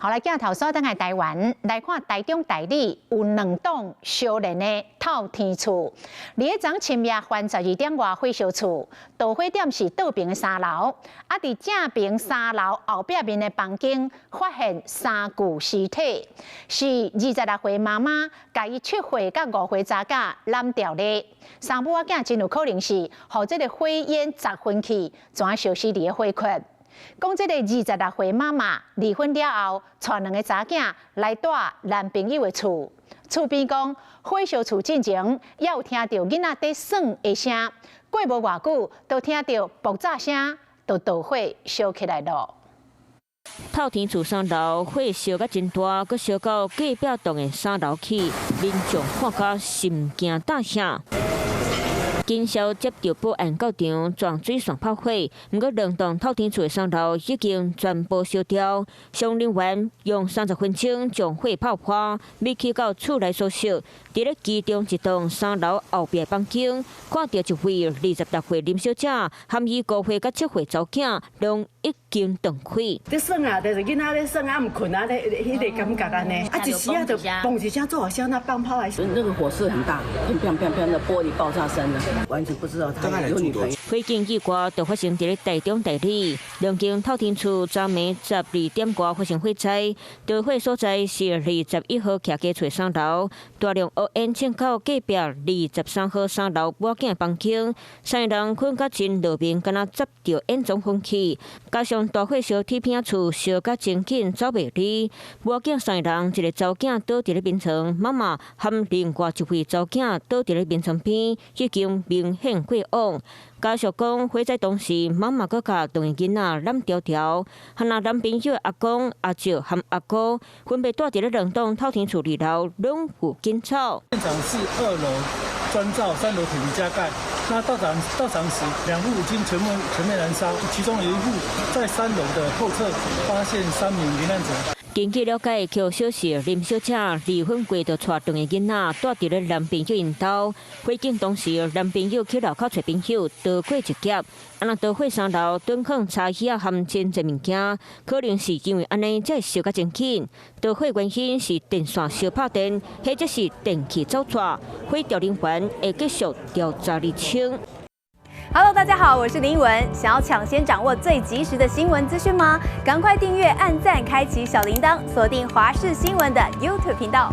好來，鏡頭轉轉來台灣，來看台中大里有兩棟相連的透天厝。佇咧昨深夜翻12點外火燒厝，導火點是倒爿的三樓。啊，佇正爿三樓後壁面的房間發現三具屍體，是26歲媽媽共伊7歲佮5歲查囝攬牢咧。三母仔囝真有可能是予這个火煙砸昏去，怎燒死佇咧火窟。講這个26歲媽媽離婚了後，帶兩个查囝來蹛男朋友的厝。厝邊講火燒厝進前，也有聽著囡仔佇耍的聲。過無偌久，就聽著爆炸聲，就導火燒起來囉。透天厝三樓火燒甲真大，閣燒到隔壁棟的三樓去，民眾看甲心驚膽嚇。警消接著報案到場，撞水線拍火，毋過兩棟透天厝的三樓已經全部燒掉。消防人員用30分鐘將火拍破，入去到厝內搜索。佇咧其中一棟三樓後壁房間，看著一位26歲林小姐，含伊5歲佮7歲查某囝，攏已經斷氣。咧耍啊，就是囡仔咧耍啊，毋睏啊，咧彼个感覺按呢。啊，一時啊就嘣一聲，做好像那放炮來。那個火勢很大，砰砰砰砰的玻璃爆炸聲啊，完全不知道他有女朋友。火警意外就發生佇咧台中大里，兩間透天厝昨暝12點外發生火災，著火所在是21號徛家厝三樓，大量烏煙衝到隔壁23號三樓某囝房間，三个人睏甲真落眠，敢若砸著煙囪昏去，加上大火燒鐵片厝燒甲真緊，走袂離。某囝三个人，一个查某囝倒佇咧眠床，媽媽含另外一位查某囝倒佇咧眠床邊，已經明顯過往。家屬講，火災當時，媽媽閣共兩个囡仔攬牢牢，和若男朋友阿公、阿叔和阿姑分別蹛佇咧兩棟透天厝二樓，攏有緊湊。現場是二樓磚造，三樓鐵皮加蓋。那到場時，兩戶已經全面燃燒，其中有一戶在三樓的後側發現三名罹難者。根據了解，喬小是林小姐離婚過，就帶兩個囡仔蹛佇咧男朋友𪜶兜。火警當時，男朋友去樓跤揣朋友，逃過一劫。啊，若導火三樓囤囥柴椅仔含真濟物件，可能是因為按呢才會燒甲真緊。導火原因是電線燒拍電，或者是電器走掣。火調人員會繼續調查釐清。 Hello，大家好，我是林文。想要搶先掌握最及時的新聞資訊嗎？趕快訂閱、按讚、開啟小鈴鐺，鎖定華視新聞的 YouTube 頻道。